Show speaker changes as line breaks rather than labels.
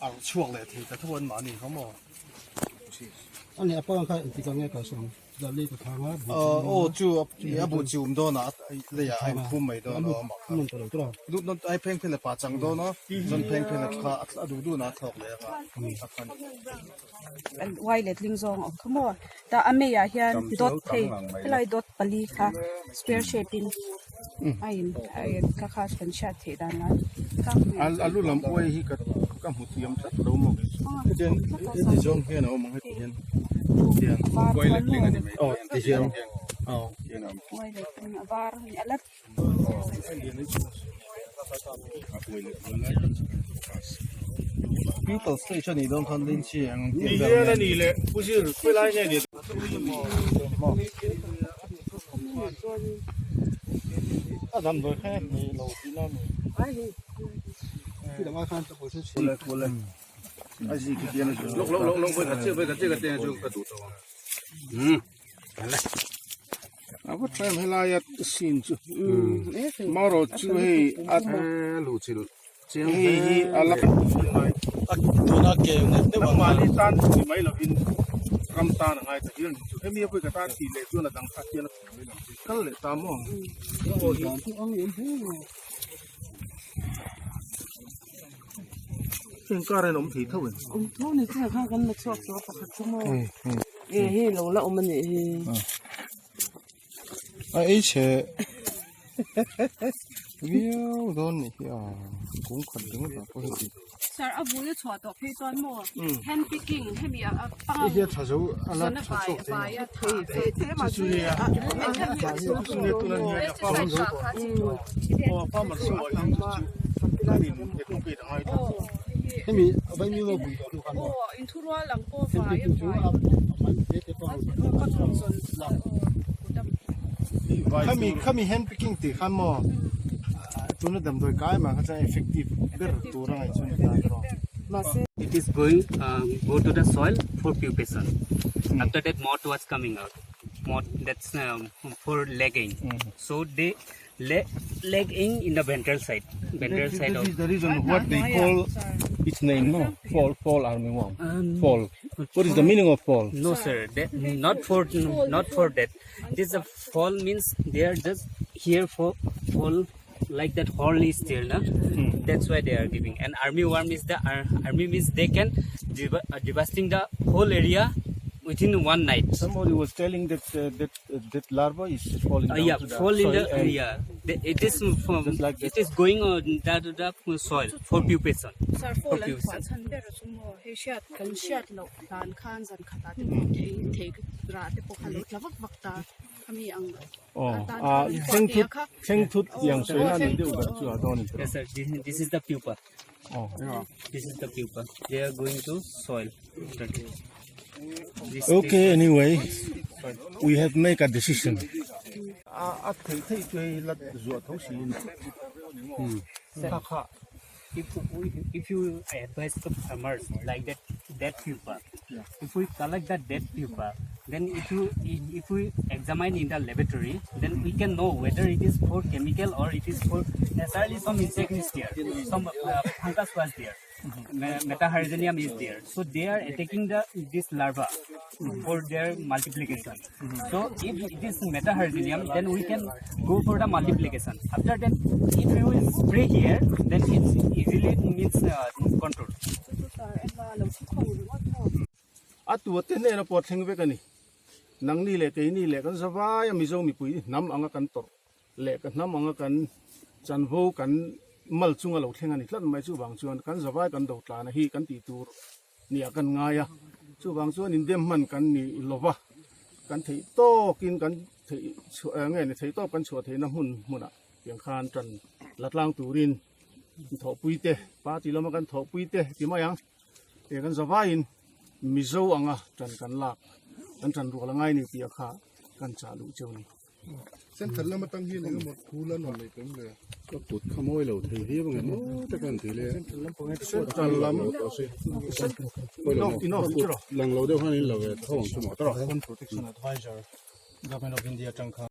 a chhuak leh thei ta tho an mahni kha maw.
Ani a pa kha engtik ang nge kalsan Zali ka thang a buh
Aw chu a buh chi um dawn a leiah a inphum mai dawn a amah kha. Lut nawn ai pheng phel a pa chang dawn a chuan pheng phel a kha a duh duh na a thlawk leh anga a khan.
An uai letling zawng a awm kha maw tah a mei ah hian dot hei helai dot pali kha square shape in a in a in kha kha kan hriat theih dan lai
a lu lam uai hi ka ka hmu thiam tlat lo maw
hetiang heti zawng hian a awm ang heti hian hian
uai letling a ni mai
aw ti hian aw
hian a awm
uai letling a var a ni a la
Pupil stage a nih dawn khan Lindsay ang
Ti hian a ni le Pu Zir khawilai nge ni
A damdawi kha hne lo tihna a ni.
Lawk lawk lawk lawk vawikhat chiah vawikhat chiah ka teng chu ka duh tawh ang. A va tha em helaia scene chu marawh chu hei a hei hi a la
Tuna ke nghet deuh ang
nangmahni tan ni mai lovin ram tan a ngai ta hial ni chu hemi a pawh ka tan tih leh chuan a dang kha hian a thei mai lo kal leh ta maw heng kar in awm thei tho em
awm tho ni chu kha kan la chhuak tawh a pakhat chu maw e hei lo la awm a nih hi
a ei chhe viau dawn nih hi a kung khat ringawt ah pawh heti
Sir a bul a chhuah tawh phei chuan maw hand picking hemi a pang
hei hi a tha zo a la tha chhuak thei a chu chu nge a chu nge tuna hian a farm zo tawh aw farmer so ah hian chu chu kan in educate a ngai tlat
Hemi vai mi lo bui tawh hnu khan maw
aw inthurual ang pawh
hand
vai
picking chu
a
a man te te pawh
Khami khami hand picking tih khan maw tuna damdawi kai mah kha chuan effective ber tur a ngaih chu a ni ta erawh.
It is going go to the soil for pupation. After that moth was coming out. Moth that's for legging. So they lay legging in the ventral side. Ventral side
That
of
is the reason what they call its name no fall fall army worm fall what is the meaning of fall
No sir, that, not for not for that. This a fall means they are just here for fall like that hall is there na. That's why they are giving. And army worm is the army means they can devastating the whole area within one night.
Somebody was telling that that that larva is falling down
Yeah,
to the
fall in
soil
the
and
yeah. It is from,
Just like
it is going on that the soil for pupation.
Sir
For
fall an
pupation.
phuah chhan ber chu maw hei hriat kan hriat loh hlan khan zan khatah te pawh thei thei rah te pawh kha lo tla vak vak ta ami ang
aw
atan
a
khan phuah
thleng
thei
thut
a kha
thleng thut tiang
aw
sawi na
thleng
ni deuh
thut
ber chu a dawn ni tawh
Yes sir, this is the pupa.
aw
This is the pupa. They are going to soil. This,
Okay anyway we have make a decision a a thei thei chu hei la zuah tho si in kha kha
If we, if you advise the farmers like that dead pupa, if we collect that dead pupa, then if you if we examine in the laboratory, then we can know whether it is for chemical or it is for naturally some insect is there, some fungus was there, Metarhizium is there. So they are attacking the this larva for their multiplication. So if it is Metarhizium, then we can go for the multiplication. After that, if you will spray here, then it's easily means control.
Chu sir ema lo thu kho ringawt maw.
A tua te hnena pawh thleng vek a ni. Nangni leh keini leh kan zavai a Mizo mipui hnam anga kan tawrh leh ka hnam anga kan chanvo kan mal chunga lo thleng a ni tlat mai. Chuvang chuan kan zavai kan do tlana hi kan tih tur nia kan ngai a. Chuvang chuan indem hman kan ni lova, kan theih tawkin kan theih chhuah nge ni theih tawk kan chhuah theihna hmun hmunah tiang khan tan la tlang turin thawhpui te party lama kan thawhpui te ti mai ang. He kan zavaiin Mizo anga tan kan lak kan tan rual angai ni tih a kha kan chah luh cheu ni.
Central lam atang hian engemaw thu la nawn nei tum le.
Ka kut kha mawi lo thei viau ang em aw te kan ti le.
Central lam
Lang lo deuh khan in lo ve tho ang chu maw tawh.
Protection Advisor Government of India atang khan.